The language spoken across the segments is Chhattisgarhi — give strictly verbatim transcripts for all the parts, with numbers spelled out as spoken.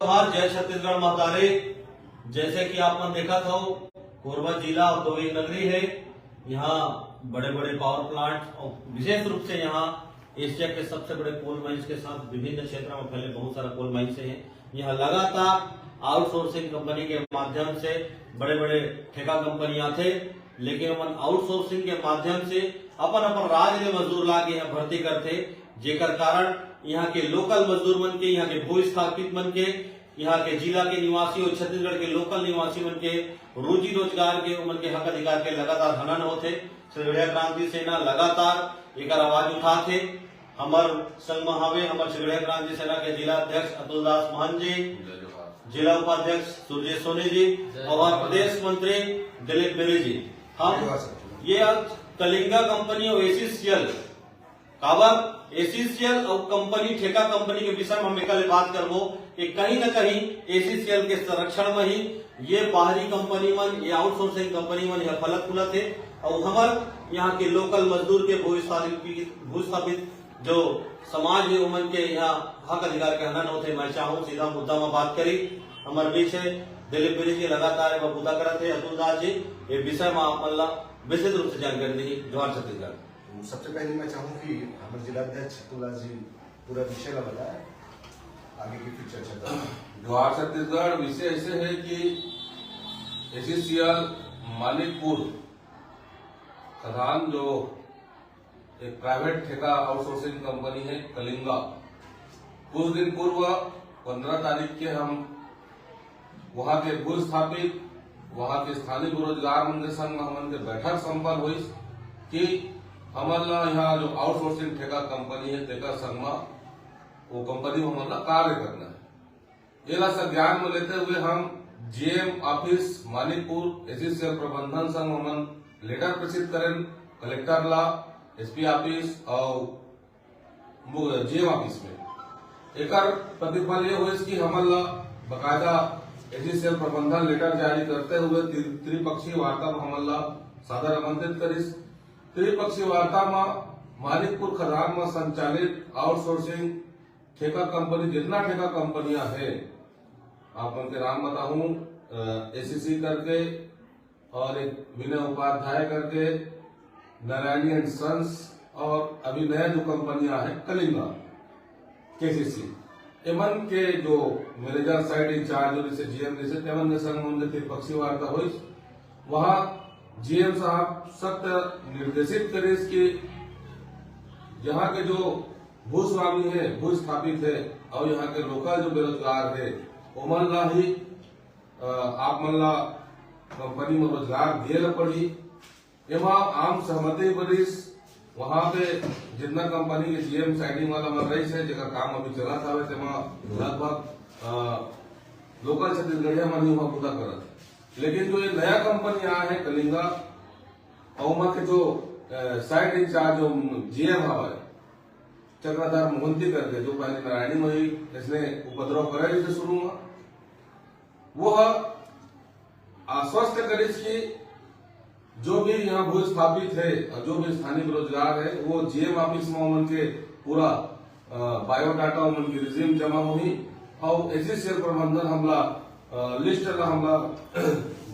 जोहार, जय छत्तीसगढ़ महतारी। जैसे कि आप मन देखत हो, कोरबा जिला औद्योगिक नगरी है। यहाँ बड़े-बड़े पावर प्लांट और विशेष रूप से यहाँ एशिया के सबसे बड़े कोल माइंस के साथ विभिन्न क्षेत्र में फैले बहुत सारा कोल माइंस हैं। यहाँ लगातार आउटसोर्सिंग कंपनी के माध्यम से बड़े-बड़े ठेका कंपनी आथे, लेकिन ओमन आउटसोर्सिंग के माध्यम से अपन-अपन राज्य ले मजदूर ला के यहाँ भर्ती करथे, जेकर कारण यहाँ के लोकल मजदूर मन के, यहाँ के भू स्थापित मन के, यहाँ के जिला के निवासी और छत्तीसगढ़ के लोकल निवासी मन के रोजी रोजगार के, ओमन के हक अधिकार के लगातार हनन होथे। छत्तीसगढ़िया क्रांति सेना लगातार एकर आवाज उठाथे। हमर संग म हवे हमर छत्तीसगढ़िया क्रांति सेना के जिला अध्यक्ष अतुल दास महंत जी, जिला उपाध्यक्ष सुरजीत सोनी जी और प्रदेश मंत्री दिलीप बेरी जी। हम ये कलिंगा कंपनी और एसीसीएल, काबर एसीसीएल और कंपनी, ठेका कंपनी के विषय में हम एकर ले बात करबो कि कहीं ना कहीं एसीसीएल के संरक्षण में ही ये बाहरी कंपनी मन, ये आउटसोर्सिंग कंपनी मन यहाँ फलत फूलत हे और हमर यहाँ के लोकल मजदूर के भू स्थापित, भू स्थापित जो समाज हे, ओमन के यहाँ हक अधिकार के हनन होथे। मैं चाहूँ सीधा मुद्दा में बात करी। हमर बीच है दिलीप बेरी जी, लगातार एमा बुता करत हे अतुल दास जी, ये विषय में आप मन ला विशेष रूप से जानकारी देही। जोहार छत्तीसगढ़। सबसे पहले मैं चाहूँ कि हमर जिला अध्यक्ष अतुल दास जी पूरा विषय ला बताए, आगे की फिर चर्चा करें। जोहार छत्तीसगढ़। विषय ऐसे है कि एसीसीएल मानिकपुर खदान जो एक प्राइवेट ठेका आउटसोर्सिंग कंपनी है कलिंगा, कुछ दिन पूर्व पंद्रह तारीख के हम वहाँ के भू स्थापित, वहाँ के स्थानीय बेरोजगार मन के संग हमन के बैठक संपन्न होइस कि हमन ला यहाँ जो आउटसोर्सिंग ठेका कंपनी है तेकर संग म वो कंपनी में हमन ला कार्य करना है। एला संज्ञान में लेते हुए हम जीएम ऑफिस मानिकपुर एसीसीएल प्रबंधन संग हमन लेटर प्रेषित करेन कलेक्टर ला, एसपी ऑफिस और जीएम ऑफिस में। एकर प्रतिफल ये होइस कि हमन ला बकायदा एसीसीएल प्रबंधन लेटर जारी करते हुए त्रि-, त्रिपक्षीय वार्ता में हमन ला सादर आमंत्रित करिस। त्रिपक्षीय वार्ता में मानिकपुर खदान में संचालित आउटसोर्सिंग ठेका कंपनी, जितना ठेका कंपनियां हैं, आप मन के नाम बताऊं, एसीसी करके और एक विनय उपाध्याय करके, नारायणी एंड सन्स, और अभी नया जो कंपनियां हैं कलिंगा, केसीसी, एमन के जो मैनेजर, साइट इंचार्ज और इसे जीएम जैसे तेमन के संग उनके त्रिपक्षीय वार्ता हुई। वहां जीएम साहब सख्त निर्देशित करिस कि यहाँ के जो भूस्वामी है, भू स्थापित है और यहाँ के लोकल जो बेरोजगार है, ओमन ला ही, अ, आप मन ला कंपनी में रोजगार दिए ला पड़ी। एमा आम सहमति बनिस। वहां पे जितना कंपनी के जीएम साइनिंग वाला मन रहिस है, जेकर काम अभी चलत हवे, तेमा लगभग, अ, लोकल छत्तीसगढ़िया मन ही वहां बुता करत। लेकिन जो ये नया कंपनी आया है कलिंगा, ओमा के जो, अ, साइट इंचार्ज, जो जीएम हवे, चक्रधर मोहंती करके, जो पहले नारायणी में ही इसने उपद्रव करे जैसे शुरू हुआ, वो आश्वस्त करिस कि जो भी यहाँ भू स्थापित है और जो भी स्थानीय बेरोजगार है, वो जीएम ऑफिस में उनके पूरा, अ, बायोडाटा, उनकी रिज्यूम जमा होही और एसीसीएल प्रबंधन हमला, अ, लिस्ट ला हमला, अ,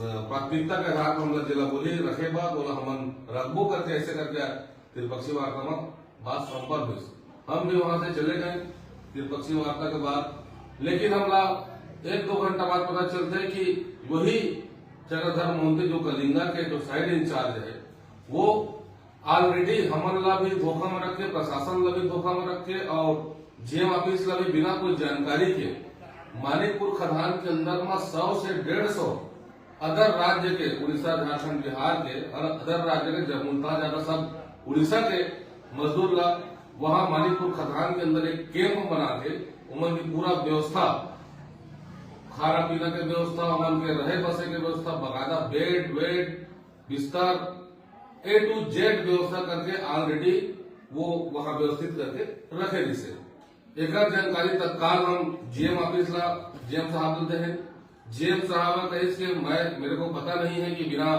प्राथमिकता के आधार पर हमला जिला बोली रखे बाद ओला हमन रखबो करके, ऐसे करके त्रिपक्षीय वार्ता में बात संपन्न हुई। हम भी वहां से चले गए त्रिपक्षीय वार्ता के बाद, लेकिन हमला एक दो घंटा बाद पता चलते कि वही चक्रधर मोहंती, जो कलिंगा के जो साइट इंचार्ज है, वो ऑलरेडी हमन ला भी धोखा में रखे, प्रशासन ला भी धोखा में रखे और जीएम ऑफिस ला भी बिना कोई जानकारी के मानिकपुर खदान के अंदर में सौ से डेढ़ सौ अदर राज्य के, उड़ीसा, झारखंड, बिहार के और अदर राज्य के, जब मुमताज ज्यादा सब उड़ीसा के मजदूर ला वहां मानिकपुर खदान के अंदर एक कैंप बना के उमन की पूरा व्यवस्था, खाना पीना के व्यवस्था, उमन के रहे बसे के व्यवस्था, बाकायदा बेड वेड, बिस्तर, ए टू जेड व्यवस्था करके ऑलरेडी वो वहां व्यवस्थित करके रखे रिसे। एकर जानकारी तत्काल हम जीएम ऑफिस ला, जीएम साहब ला देहे। जीएम साहब कहिस कि मैं, मेरे को पता नहीं है कि बिना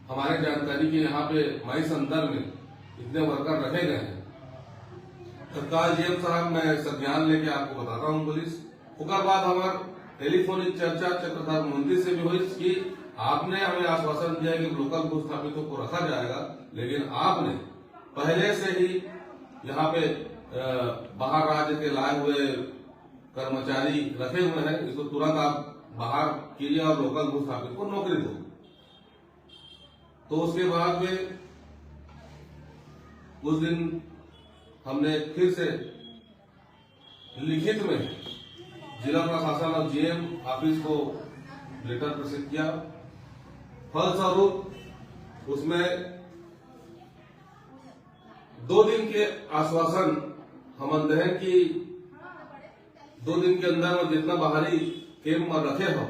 हमारे जानकारी के यहाँ पे माई सेंटर में इतने वर्कर रखे गए हैं। तत्काल जीएम साहब, मैं संज्ञान लेके आपको बताता हूँ, पुलिस। ओकर बाद हमार टेलीफोनिक चर्चा चक्रधर मोहंती से भी हुई कि आपने हमें आश्वासन दिया कि लोकल भूस्थापितों को रखा जाएगा, लेकिन आपने पहले से ही यहाँ पे, अ, बाहर राज्य के लाए हुए कर्मचारी रखे हुए हैं, इसको तुरंत आप बाहर कीजिए और लोकल भूस्थापित को नौकरी दो। तो उसके बाद में उस दिन हमने फिर से लिखित में जिला प्रशासन और जीएम ऑफिस को लेटर प्रेषित किया। फलस्वरूप उसमें दो दिन के आश्वासन हमन देहन कि दो दिन के अंदर में जितना बाहरी कैंप में रखे हो,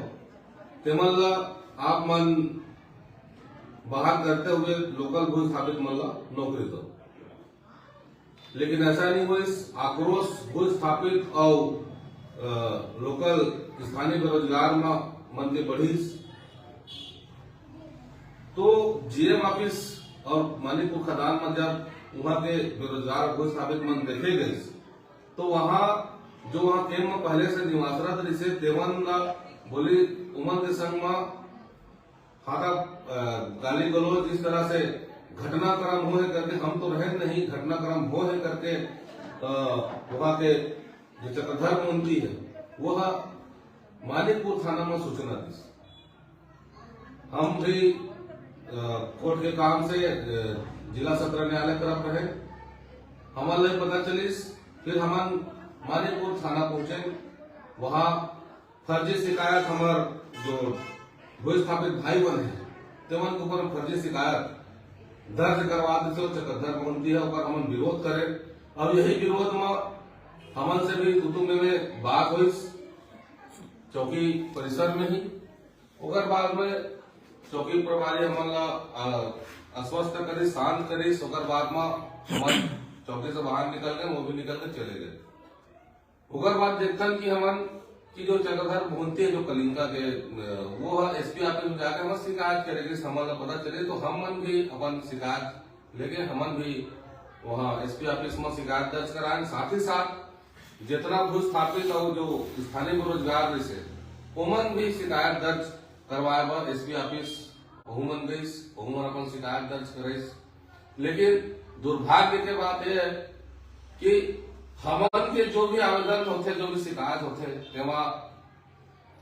तेमन ला आप मन बाहर करते हुए लोकल भूस्थापित मन ला नौकरी दो। लेकिन ऐसा नहीं हुआ। इस आक्रोश भूस्थापित और, अ, लोकल स्थानीय बेरोजगार म-, मन के बढ़िस। तो जीएम ऑफिस और मानिकपुर खदान में जब वहाँ के बेरोजगार भूस्थापित मन देखे गए, तो वहाँ जो वहाँ कैंप में पहले से निवासरत रहिसे, तेमन ला बोली, उमन के संग में हाथा, अ, गाली गलौज, इस तरह से घटनाक्रम हो है करके, हम तो रहे नहीं, घटनाक्रम हो है करके, अ, वहाँ के जो चक्रधर मोहंती है, वह मानिकपुर थाना में सूचना दी। हम भी, अ, कोर्ट के काम से, अ, जिला सत्र न्यायालय तरफ रहे, हमन ले पता चलिस, फिर हमन मानिकपुर थाना पहुंचे। वहाँ फर्जी शिकायत हमर जो भूस्थापित भाई मन है, तेमन के ऊपर फर्जी शिकायत दर्ज करवा देथे, चक्रधर मोहंती है, ओकर हमन विरोध करे। और यही विरोध में हमन से भी तुतुंग में बात हुई चौकी परिसर में ही। ओकर बाद में चौकी प्रभारी हमन ला, आ, आश्वस्त करिस, शांत करिस। ओकर बाद में हमन चौकी से बाहर निकल गए, वो भी निकल के चले गए। ओकर बाद देखथन कि हमन कि जो चक्रधर मोहंती है, जो कलिंगा के, अ, वो ह एसपी ऑफिस में जाके हमर शिकायत करे के हमन ला पता चले, तो हमन भी अपन शिकायत लेके हमन भी वहाँ एसपी ऑफिस में शिकायत दर्ज कराएन। साथ ही साथ जितना भूस्थापित और जो स्थानीय बेरोजगार रहिसे, ओमन भी शिकायत दर्ज करवाए बर एसपी ऑफिस ओहू मन गइस, ओहू मन अपन शिकायत दर्ज करिस। लेकिन दुर्भाग्य के बात यह है कि हमन के जो भी आवेदन होथे, जो भी शिकायत होथे, तेमा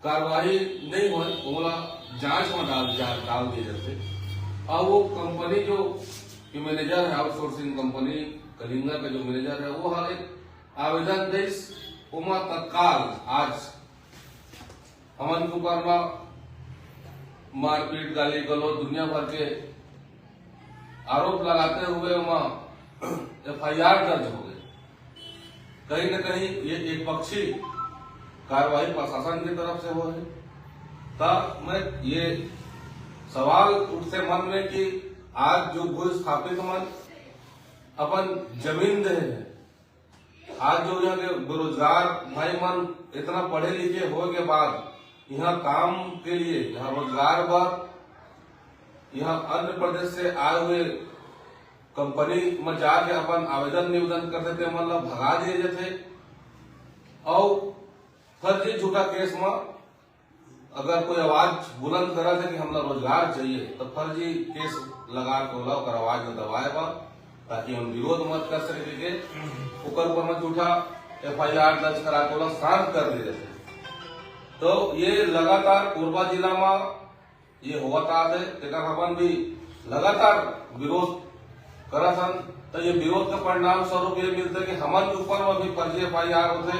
कार्रवाई नहीं होय, ओला जांच में डाल, जा-, डाल दिए जाथे। और वो कंपनी जो, जो मैनेजर है, आउटसोर्सिंग कंपनी कलिंगा का जो मैनेजर है, वो हर एक आवेदन देस, ओमा तत्काल आज हमन के ऊपर मा मारपीट, गाली गलौज, दुनिया भर के आरोप लगाते हुए ओमा एफआईआर दर्ज हो गए। कहीं ना कहीं ये एक पक्षी कार्रवाई प्रशासन की तरफ से हो है। तब मैं ये सवाल उठते मन में कि आज जो भूस्थापित मन अपन जमीन दे हैं, आज जो यहाँ के बेरोजगार भाई मन इतना पढ़े लिखे होए के बाद यहाँ काम के लिए, यहाँ रोजगार बर, यहाँ अन्य प्रदेश से आए हुए कंपनी में जाके अपन आवेदन निवेदन करथे, ते मन ला भगा दिए जाथे। और फर्जी झूठा केस में अगर कोई आवाज बुलंद करत है कि हमला रोजगार चाहिए, तो फर्जी केस लगा के ओला ओकर आवाज में दबाए बर, ताकि हम विरोध मत कर सके के ओकर ऊपर में झूठा एफआईआर दर्ज करा के ओला शांत कर दे जाथे। तो ये लगातार कोरबा जिला में ये होवत आत है, तेकर हमन भी लगातार विरोध करत हन, त ये विरोध के परिणाम स्वरूप ये मिलथे कि हमन के ऊपर में भी फर्जी एफआईआर होथे,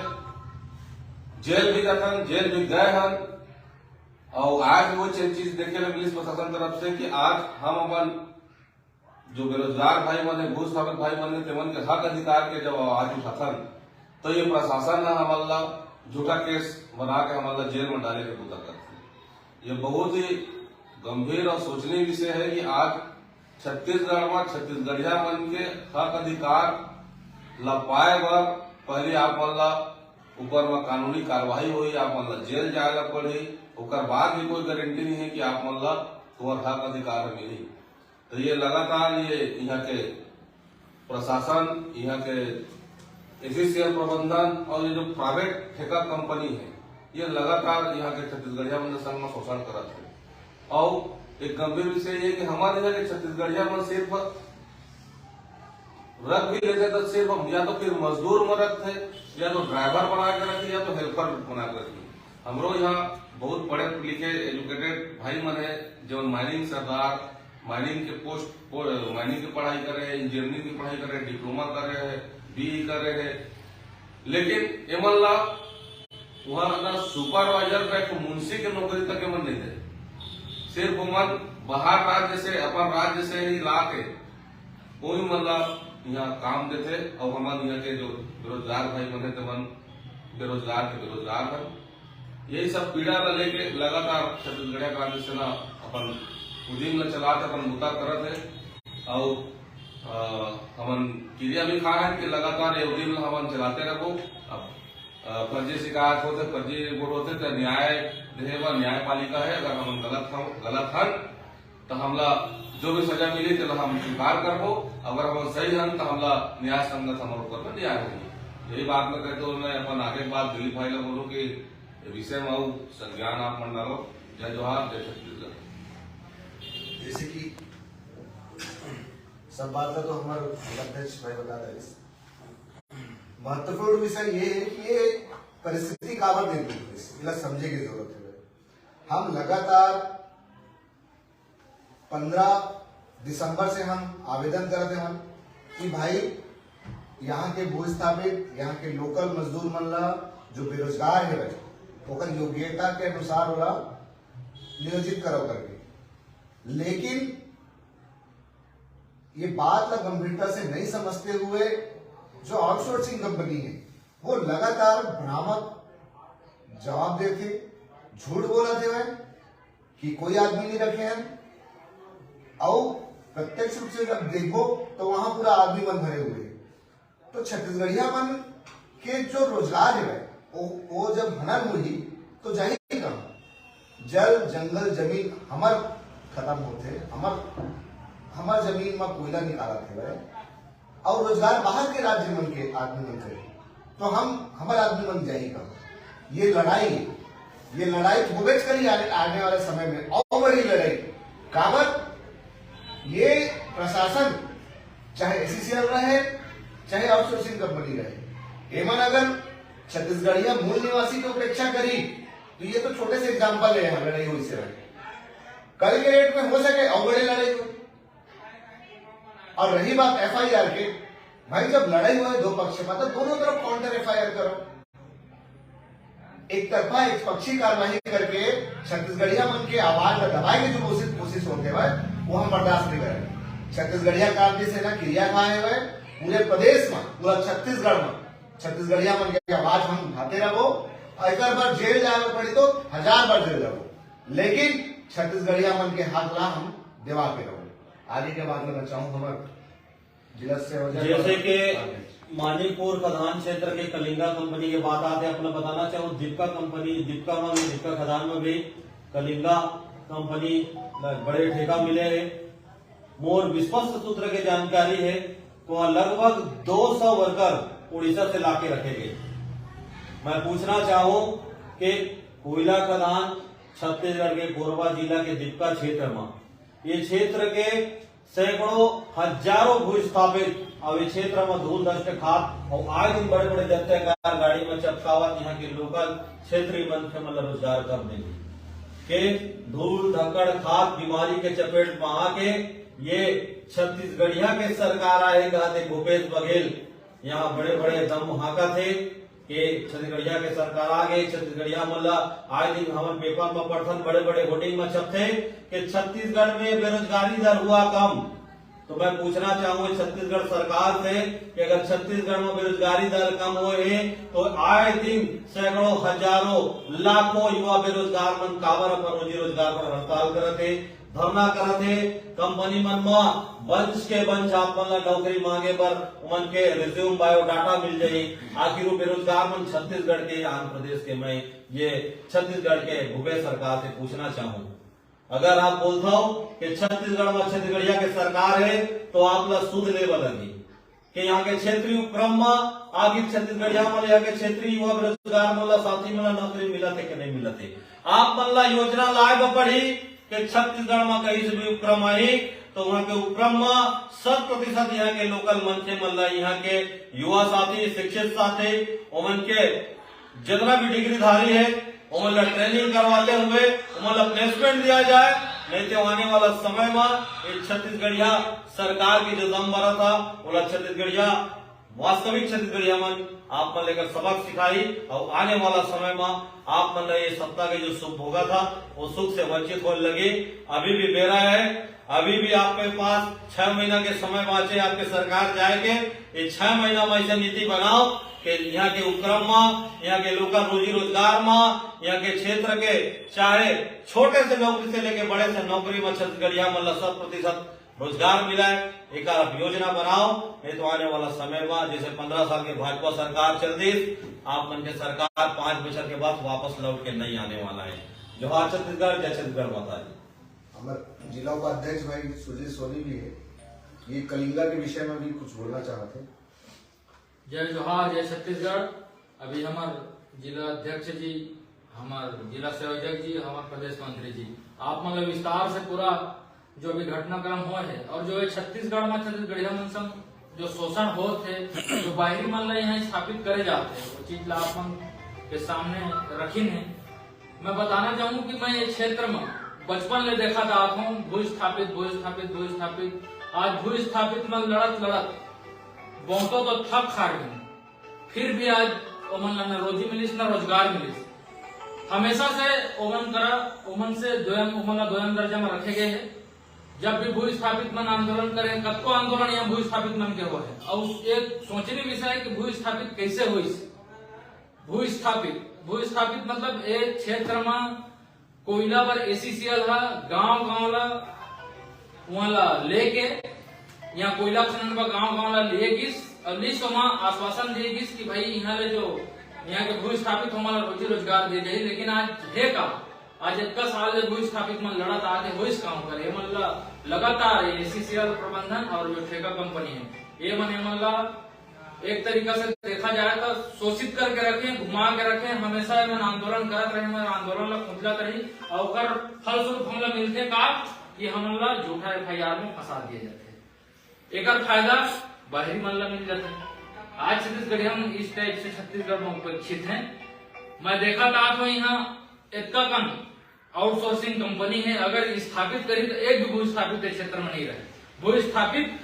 जेल भी जाथन, जेल भी गए हन। और आज वो चे-, चीज देखे ला मिलिस प्रशासन तरफ से कि आज हम अपन जो बेरोजगार भाई मन हे, भूस्थापित भाई मन हे, तेमन के हक अधिकार के जब आवाज उठाथन, तो ये प्रशासन ह हमन ला झूठा केस बना के हमन ला जेल में डाले के बूता करथे। ये बहुत ही गंभीर और सोचनीय विषय है कि आज छत्तीसगढ़ में छत्तीसगढ़िया मन के हक अधिकार ला पाए बर पहले आप मन ला ऊपर में कानूनी कार्रवाई होई, आप मन ला जेल जाए ला पड़ही, ओकर बाद भी कोई गारंटी नहीं है कि आप मन ला तोर हक अधिकार मिली। तो ये लगातार ये यहाँ के प्रशासन, यहाँ के एसईसीएल प्रबंधन और ये जो प्राइवेट ठेका कंपनी है, ये लगातार यहाँ के छत्तीसगढ़िया मन संग में शोषण करत हे। और एक गंभीर विषय ये कि हमारे यहाँ के छत्तीसगढ़िया मन सिर्फ रख भी लेथे तो सिर्फ हम या तो फिर मजदूर में रखथे, या तो ड्राइवर बना के रखी, या तो हेल्पर बना के रखी। हमरो यहाँ बहुत पढ़े लिखे एजुकेटेड भाई मन है, जो माइनिंग सरदार, माइनिंग के पोस्ट, माइनिंग की पढ़ाई करे है, इंजीनियरिंग की पढ़ाई करे है, डिप्लोमा करे है, बीई करे है, लेकिन एमन ला वहाँ ना सुपरवाइजर का एक मुंशी के नौकरी तक एमन नहीं दे। सिर्फ ओमन बाहर राज्य से, अपन राज्य से ही ला के कोई मन ला यहाँ काम देथे। और हमन यहाँ के जो बेरोजगार भाई मन है, तेमन बेरोजगार के बेरोजगार हन। यही सब पीड़ा ला लेके लगातार छत्तीसगढ़िया क्रांति सेना अपन उदिम ला चलात, अपन बुता करत है। और अ, हमन किरिया भी खाए हैं कि लगातार ये उदिम ला हमन चलाते रहबो। अब अ, फर्जी शिकायत होते, फर्जी रिपोर्ट होते, तो न्याय देहे बर न्यायपालिका है। अगर हम गलत हम गलत हन, तो हमला जो भी सजा मिली, तेला हम स्वीकार करबो। अगर हम सही हन, तो हमला न्याय संगत हमर ऊपर में न्याय होही। यही बात मैं कहते हुए मैं अपन आगे के बात दिलीप भाई ला बोलूँ कि ये विषय में आऊ संज्ञान आप मन डालो। जय जोहार, जय छत्तीसगढ़। जैसे कि सब बात का तो हमारे अध्यक्ष भाई बता रहे हैं। महत्वपूर्ण विषय ये है कि ये परिस्थिति काबर निर्मित होइस, इला समझे की जरूरत है। हम लगातार पंद्रह दिसंबर से हम आवेदन करत हन कि भाई, यहाँ के भू स्थापित, यहाँ के लोकल मजदूर मन ला, जो बेरोजगार है भाई, ओकर योग्यता के अनुसार ओला नियोजित करो करके। लेकिन ये बात ला गंभीरता से नहीं समझते हुए जो आउटसोर्सिंग कंपनी है, वो लगातार भ्रामक जवाब देथे, झूठ बोलत हवय कि कोई आदमी नहीं रखे हैं, और प्रत्यक्ष रूप से जब देखो तो वहां पूरा आदमी मन भरे हुए हैं। तो छत्तीसगढ़िया मन के जो रोजगार है, वो, वो जब हनन होही तो जाही कहाँ? जल, जंगल, जमीन हमर खत्म होथे, हमर हमर जमीन में कोयला निकालत हवय, और रोजगार बाहर के राज्य मन के आदमी मन करे, तो हम हमर आदमी मन जाही कहाँ? ये लड़ाई, ये लड़ाई होबेच करी आने, आने वाले समय में, और बड़ी लड़ाई। काबर? ये प्रशासन, चाहे एसईसीएल रहे, चाहे आउटसोर्सिंग कंपनी रहे, एमन अगर छत्तीसगढ़िया मूल निवासी की उपेक्षा करी, तो ये तो छोटे से एग्जाम्पल है, यहाँ लड़ाई हुई से रहे। कल के डेट में हो सके और बड़े लड़ाई हो। और रही बात एफआईआर के, भाई, जब लड़ाई हुआ है दो पक्ष में, तो दोनों तरफ काउंटर एफआईआर करो। एक तरफा एक पक्षी कार्रवाई करके छत्तीसगढ़िया मन के आवाज ला दबाए के जो कोशिश कोशिश होते हुए, वो हम बर्दाश्त नहीं करेंगे। छत्तीसगढ़िया क्रांति सेना किरिया खाए हुए पूरे प्रदेश में, पूरा छत्तीसगढ़ में छत्तीसगढ़िया मन के आवाज हम उठाते रहो। और एक बार जेल जाए पड़ी तो हजार बार जेल जाओ, लेकिन छत्तीसगढ़िया मन के हक ला हम देवा के रहो। आगे के बात में मैं चाहूँ हमारे जिला से हो जाए जैसे कि मानिकपुर खदान क्षेत्र के कलिंगा कंपनी के बात आते, अपना बताना चाहूँ, दीपिका कंपनी, दीपिका में भी, दीपिका खदान में भी कलिंगा कंपनी ला बड़े ठेका मिले है। मोर विश्वस्त सूत्र के जानकारी है, तो वहाँ लगभग दो सौ वर्कर उड़ीसा से लाके रखे गए। मैं पूछना चाहूँ कि कोयला खदान छत्तीसगढ़ के कोरबा जिला के दीपिका क्षेत्र में, ये क्षेत्र के सैकड़ों हजारों भू स्थापित, और ये क्षेत्र में धूल डस्ट खात और आए दिन बड़े बड़े दत्तेदार गाड़ी में चपकावत यहाँ के लोकल क्षेत्रीय मन के मतलब रोजगार कर देंगे के धूल धक्कड़ खात बीमारी के चपेट में आके ये छत्तीसगढ़िया के सरकार आए कहते भूपेश बघेल यहाँ बड़े बड़े दम हाकत हे के छत्तीसगढ़िया के सरकार आ गई। छत्तीसगढ़िया मन ला आए दिन हमन पेपर में पढ़थन, बड़े बड़े होर्डिंग में छपथे कि छत्तीसगढ़ में बेरोजगारी दर हुआ कम। तो मैं पूछना चाहूंगा छत्तीसगढ़ सरकार से कि अगर छत्तीसगढ़ में बेरोजगारी दर कम हुए है तो आए दिन सैकड़ों हजारों लाखों युवा बेरोजगार मन काबर अपन रोजी रोजगार पर हड़ताल करत है, धरना करत है, कंपनी मन में बंच के बंच आप मन ला नौकरी मांगे बर उमन के रिज्यूम बायोडाटा मिल जाई। आखिर वो बेरोजगार मन छत्तीसगढ़ के, आंध्र प्रदेश के, मैं ये छत्तीसगढ़ के भूपेश सरकार से पूछना चाहूँ, अगर आप बोलथव कि छत्तीसगढ़ में छत्तीसगढ़िया के सरकार है तो आप ला सुध ले बर लगही। के यहाँ के क्षेत्रीय उपक्रम म आगे छत्तीसगढ़िया मन, यहाँ के क्षेत्रीय युवा बेरोजगार मन ला, साथी मन ला नौकरी मिलत हे कि नहीं मिलत हे। आप मन ला योजना लाए बर पड़ही कि छत्तीसगढ़ म कहीं से भी उपक्रम आही तो वहाँ के उपक्रम म शत प्रतिशत यहाँ के लोकल मनखे मन ला, यहाँ के युवा साथी, शिक्षित साथी, ओमन के जितना भी डिग्रीधारी है, ओमन ला ट्रेनिंग करवाते हुए ओमन ला प्लेसमेंट दिया जाए, नहीं तो आने वाला समय में ये छत्तीसगढ़िया सरकार की जो दम भरा था, ओला छत्तीसगढ़िया, वास्तविक छत्तीसगढ़िया मन आप मन लेकर सबक सिखाई और आने वाला समय में आप मन ला ये सत्ता के जो सुख भोगा था, वो सुख से वंचित होने लगे। अभी भी बेरा है, अभी भी आपके पास छह महीना के समय बाँचे आपके सरकार जाए के। ये छह महीना में ऐसे नीति बनाओ कि यहाँ के उपक्रम में, यहाँ के लोकल रोजी रोजगार में, यहाँ के क्षेत्र के चाहे छोटे से नौकरी से लेके बड़े से नौकरी में छत्तीसगढ़िया मन ला शत प्रतिशत रोजगार मिलाए, एक आप योजना बनाओ, नहीं तो आने वाला समय में जैसे पंद्रह साल के भाजपा सरकार चल दी, आप मन के सरकार पाँच बछर के बाद वापस लौट के नहीं आने वाला है। जोहार छत्तीसगढ़, जय छत्तीसगढ़ माता जी। हमर जिला उपाध्यक्ष भाई सुजीत सोनी भी है, ये कलिंगा के विषय में भी कुछ बोलना चाहते हैं। जय जोहार, जय छत्तीसगढ़। अभी हमर जिला अध्यक्ष जी, हमर जिला संयोजक जी, हमर प्रदेश मंत्री जी, आप मन ला विस्तार से पूरा जो भी घटनाक्रम हुआ है और जो ये छत्तीसगढ़ में छत्तीसगढ़िया मन संग जो शोषण होत है, जो बाहरी मन ला यहाँ स्थापित करे जाते हैं, वो चीज ला आप मन के सामने रखिन है। मैं बताना चाहूँ कि मैं ये क्षेत्र में बचपन ले देखा था आत हूँ, भू स्थापित, भू स्थापित, भू स्थापित। आज भू स्थापित मन लड़त लड़त बहुतो तो थक हार गए, फिर भी आज ओमन ला न रोजी मिलिस, न रोजगार मिलिस। हमेशा से ओमन करा, ओमन से दोयम, ओमन ला दोयम दर्जा में रखे गए है। जब भी भू स्थापित मन आंदोलन करे, कतको आंदोलन यहाँ भू स्थापित मन के हुआ है। और एक सोचने विषय है कि भू स्थापित कैसे होइस। भू स्थापित, भू स्थापित मतलब एक क्षेत्र में कोयला बर एसीसीएल ह गांव गांव ला, वहां ला लेके, यहाँ कोयला खनन बर गांव गांव ला लिए गिस और लिस ओमा आश्वासन दिए गिस कि भाई यहाँ ले जो यहाँ के भू स्थापित ओमन ला रोजी रोजगार दे जाही, लेकिन आज हे का? आज इतना साल ले भू स्थापित मन लड़त आके होइस काम करे, ये मन ला लगातार एसीसीएल प्रबंधन और जो ठेका कंपनी है, ये मन, ये मन ला एक तरीका से देखा जाए तो शोषित करके रखे, घुमा के रखे, हमेशा एमन आंदोलन करत रहे, एमन आंदोलन ला खुंदलत रही और ओकर फलस्वरूप हमला मिलथे का कि हमन ला झूठा एफआईआर में फंसा दिए जाथे। एकर फायदा बाहरी मन ला मिल जाथे। आज छत्तीसगढ़िया मन इस टाइप से छत्तीसगढ़ में उपेक्षित हैं। मैं देखत आत हूँ यहाँ इतना कन आउटसोर्सिंग कंपनी है, अगर स्थापित करी तो एक भी भू स्थापित ये क्षेत्र में नहीं रहे। भू स्थापित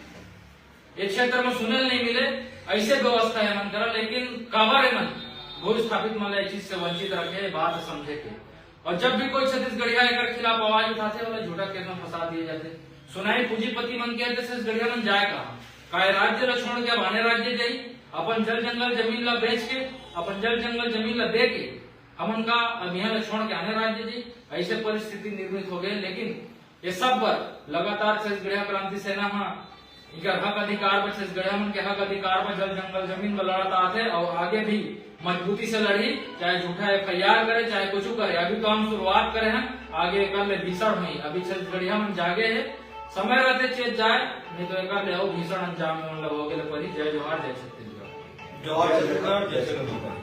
ये क्षेत्र में सुने नहीं मिले, ऐसे व्यवस्था है मन करा, लेकिन काबर है मन भू स्थापित मन ला ये चीज से वंचित रखे, बात समझे के। और जब भी कोई छत्तीसगढ़िया एकर खिलाफ आवाज उठाथे, ओला झूठा केस में फंसा दिए जाथे। सुनाई पूंजीपति मन के, छत्तीसगढ़िया मन जाए कहाँ? का ये राज्य ला छोड़ के अब आने राज्य जाई? अपन जल जंगल जमीन ला बेच के, अपन जल जंगल जमीन ला दे के हमन का अब यहाँ ला छोड़ के आने राज्य जी, ऐसे परिस्थिति निर्मित हो गए। लेकिन ये सब बर लगातार छत्तीसगढ़िया क्रांति सेना ह इनकर हक अधिकार बर, छत्तीसगढ़िया मन के हक अधिकार बर जल जंगल जमीन बर लड़त आथे और आगे भी मजबूती से लड़ही, चाहे झूठा एफआईआर करे, चाहे कुछ करे। अभी तो हम शुरुआत करे हैं, आगे कर ले भीषण हुई। अभी छत्तीसगढ़िया मन जागे है, समय रहते चेत जाए, नहीं तो एकर ले अउ भीषण अंजाम में उन लोग होगे ले पड़ी। जय जोहार, जय छत्तीसगढ़। जोहार छत्तीसगढ़, जय छत्तीसगढ़।